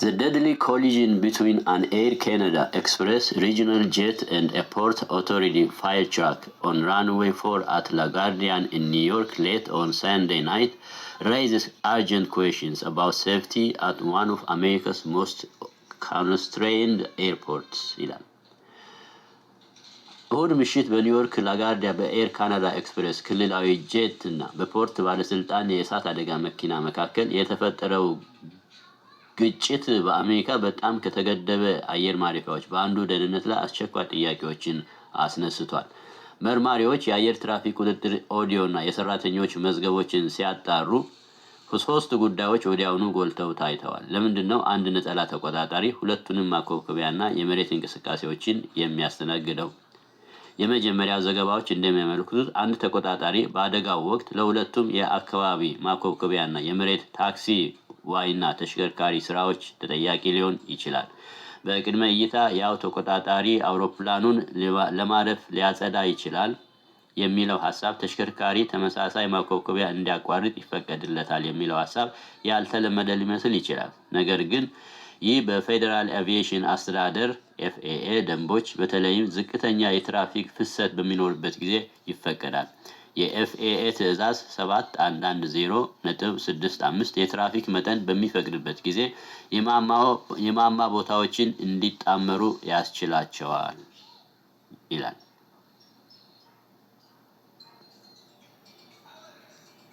The deadly collision between an Air Canada Express regional jet and a Port Authority fire truck on runway 4 at LaGuardia in New York late on Sunday night raises urgent questions about safety at one of America's most constrained airports ይላል። እሁድ ምሽት በኒውዮርክ ላጋርዲያ በኤር ካናዳ ኤክስፕሬስ ክልላዊ ጄት እና በፖርት ባለስልጣን የእሳት አደጋ መኪና መካከል የተፈጠረው ግጭት በአሜሪካ በጣም ከተገደበ አየር ማረፊያዎች በአንዱ ደህንነት ላይ አስቸኳይ ጥያቄዎችን አስነስቷል። መርማሪዎች የአየር ትራፊክ ቁጥጥር ኦዲዮ እና የሰራተኞች መዝገቦችን ሲያጣሩ ሶስት ጉዳዮች ወዲያውኑ ጎልተው ታይተዋል። ለምንድን ነው አንድ ነጠላ ተቆጣጣሪ ሁለቱንም ማኮብኮቢያና የመሬት እንቅስቃሴዎችን የሚያስተናግደው? የመጀመሪያው ዘገባዎች እንደሚያመለክቱት አንድ ተቆጣጣሪ በአደጋው ወቅት ለሁለቱም የአካባቢ ማኮብኮቢያና የመሬት ታክሲ ዋይና ተሽከርካሪ ስራዎች ተጠያቂ ሊሆን ይችላል። በቅድመ እይታ ያው ተቆጣጣሪ አውሮፕላኑን ለማረፍ ሊያጸዳ ይችላል የሚለው ሀሳብ ተሽከርካሪ ተመሳሳይ ማኮብኮቢያ እንዲያቋርጥ ይፈቀድለታል የሚለው ሀሳብ ያልተለመደ ሊመስል ይችላል። ነገር ግን ይህ በፌዴራል አቪዬሽን አስተዳደር FAA ደንቦች በተለይም ዝቅተኛ የትራፊክ ፍሰት በሚኖርበት ጊዜ ይፈቀዳል። የ FAA ትዕዛዝ 7110.65 የትራፊክ መጠን በሚፈቅድበት ጊዜ የማማ ቦታዎችን እንዲጣመሩ ያስችላቸዋል ይላል።